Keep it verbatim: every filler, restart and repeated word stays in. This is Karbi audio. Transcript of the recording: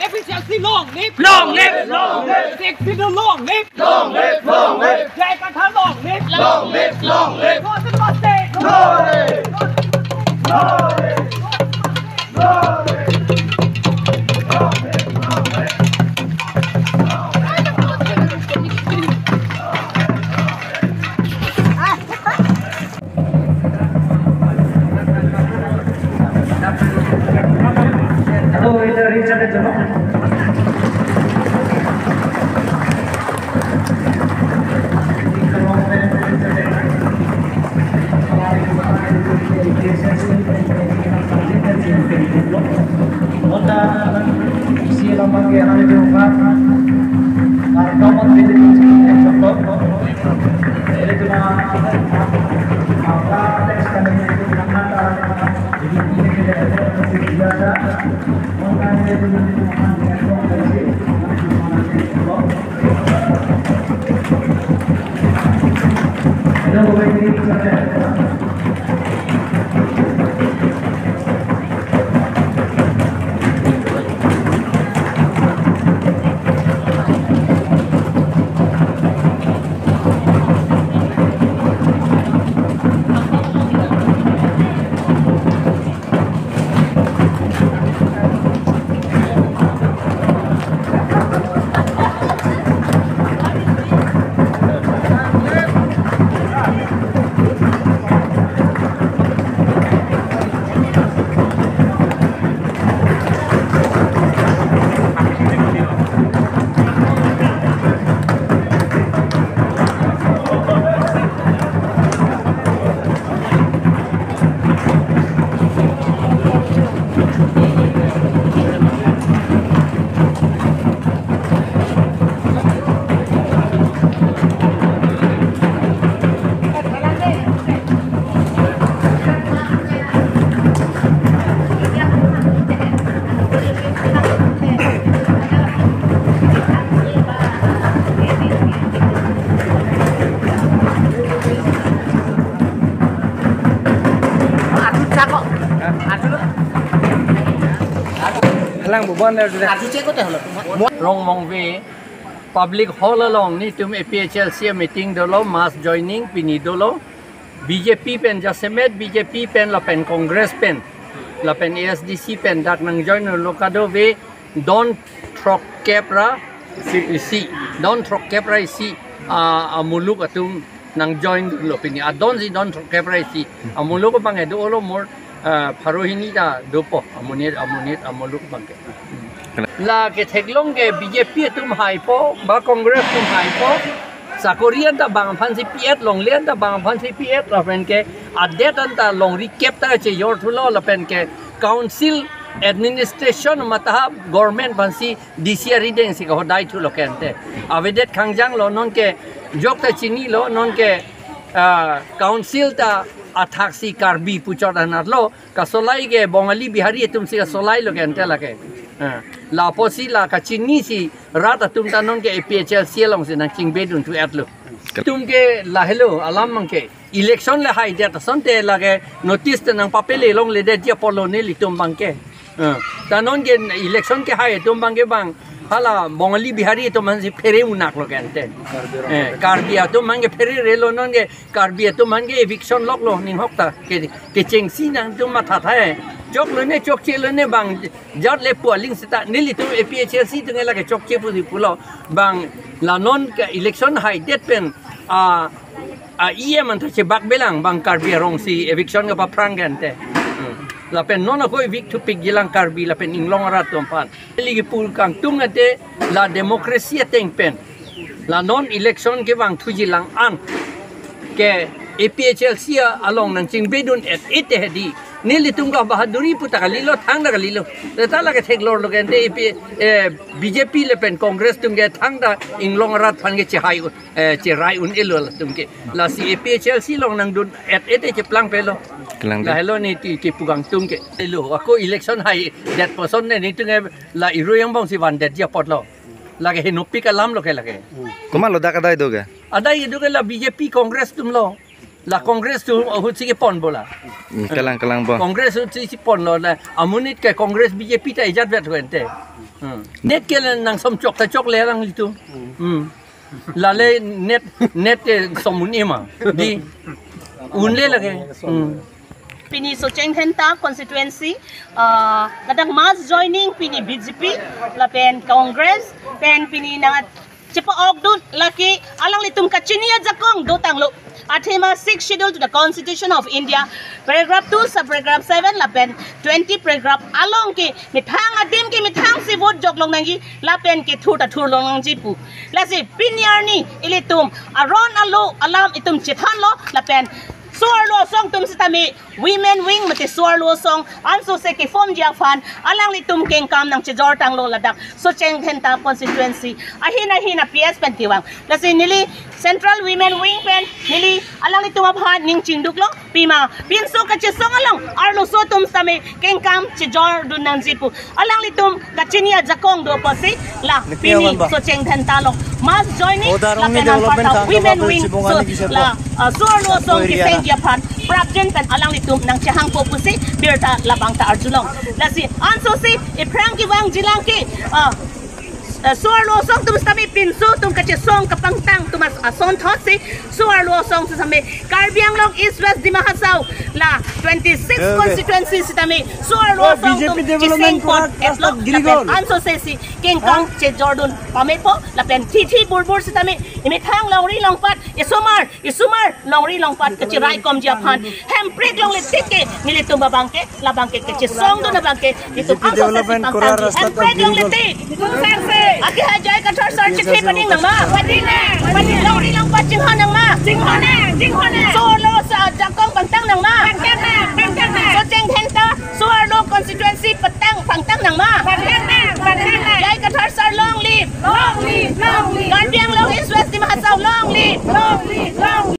APHLC long live! Long live! Long live! Sixth Schedule long live! Long live! Long live! J I Kathar long live! Long live! Long live! North East State! Halang bubon na dure. Rongmongve Public Hall along netum APHLC meeting dolo, mass joining pini dolo. BJP pen jasemet, BJP pen lapen Congress pen lapen ASDC pen dak nangjoin lo kadokave don throkkep ra isi, don throkkep ra isi, ah, amuluk atum nangjoin lo pini. Adonsi don throkkep ra isi amuluk abang kedo lo, mur, ah, pharo hini ta dopo amonit amonit amuluk abang ke. La ketheklong ke BJP atum haipo, ba Congress atum haipo, sakori anta bang aphansi pi-et, longle anta bang aphansi pi-et, lapen ke adet anta longri kep ta chejor thulo, lapen ke council administration mate government aphansi D C arideng si kahodai thulo ke ante. Avedet khangjang lo, non ke jok ta chinilo, non ke, ah, council ta athaksi Karbi puchot anat lo, kasolai ke Bongali Bihari atum si kasolai lo ke ante lake. Ah, lapusi la kachinisi rat atum ta non ke APHLC alongsi nangchingbedun thu-et lo. Tum ke lahelo alam abang ke. Election le haidet asonte lake notice te nangpapele longledetji apotlo nelitum abang ke. Ah, ta non ke election kehai atum abang ke bang hala Bongali Bihari atum aphansi phere unak lo ke ante. Eh, Karbi atum abang ke pherere lo, non ke Karbi atum aphan ke eviction loklo ninghok ta. Ke, kechengsi nangtum matha thai. Choklo ne, chokchelo ne, bang jat le pu aling seta nelitum APHLC atum ke lake chokche pusi pulo. Bang la non ke election haidet pen, ah, ah, E M anta chebak belang bang Karbi arong si eviction kapaphrang ke ante. Hmm. Lapen non ako evict thupikji lang Karbi lapen inglong arat atum aphan. Ligi pul kangtung ante la democracy ateng pen, la non election kevangthuji lang an ke APHLC along nangchingbedun-et-e te hedi. Nelitum ke bahaduri pu ta kalilo, thangta kalilo. Te ta lake theklor lo ke ante A P, eh, BJP lapen Congress atum ke thangta inglong arat aphan ke chehai un, eh, cherai un-elo latum ke. Lasi APHLC along nangdun-et-e te cheplang pelo. Kelang de. Lahelo neli ti, ti pu kangtung ke. Elo, ako election haidet puson ne netum ke la irui angbong si vandetji apotlo. Lake henopik alam lo ke lake. Komatlo dak adai do ke? Adai do ke la BJP Congress atum lo. La Congress tu ahut si kepon bola. Hmm, kalang, kalang bo. Congress ahut si ponlo la. Amonit ke Congress B J P ta ejat vet ho ente. Hmm. Net ke le nang som chok ta chok le alanglitum. Hmm. Lale net, net ke som un-e ma. Dei. Un-e lake. Hmm. Pini Socheng Dhenta constituency, ah, kadang mass joining pini B J P, lapen Congress, pen pini nang chepa-okdun lake alanglitum kachini ajakong dotanglo. Athema Sixth Schedule to the Constitution of India, paragraph two, subparagraph seven, lapen twenty paragraph along ke methang adim ke methang si vote jok long nangji, lapen kethur ta thur long nangji pu. Lasi pini arni ilitum aron alo alam itum chethanlo, lapen so-arlo asong atum sitame women wing mate so-arlo asong anso se ke-form ji aphan alanglitum kengkam nangchejor tanglo ladak Socheng Dhenta constituency ahin ahin a-P S pen kevang. Lasi neli Central Women Wing pen neli alanglitum aphan ning chingduklo, pima pinso kachesong along arloso atum sitame kengkam chejordun nangji pu. Alanglitum kachini ajakong do apotsi la pini Socheng Dhenta along mass joining lapen anparta women wing, so la, ah, so-arlo asong kesengji aphan prapjin pen alanglitum nangchehangpo pusi birta labang ta arjulong. Lasi anso si iphrang kevang jilang ke, ah, ah, so-arlo asong atum sitame pinso atum kachesong kapangtang atum as-, asonthot si so-arlo asong sitame Karbi Anglong East West Dima Hasao la twenty-six constituency sitame so-arlo asong atum cheseng pon etlo, lapen anso se si kengkam chejordun pamepo, lapen thithi burbur sitame imethang longri longpat isomar isomar longri longpat kacheraikomji aphan Hemprek longle tik ke nelitum abang ke labang ke kachesongdun abang ke itum anso se si pangtangji Hemprek longle tik. Ake ha J I Kathar sar chithi pading nangma? Pading nang, pading nang. Longri longpat chinghon nangma? Chinghon nang, chinghon nang. So-arlo ajakong pangtang nangma? Pangtang nang, pangtang nang. Socheng Dhenta so-arlo constituency patang pangtang nangma? Pangtang nang, pangtang nang. J I Kathar sar long live. Long live, long live. Karbi Anglong East West Dima Hasao long live. Long live, long live.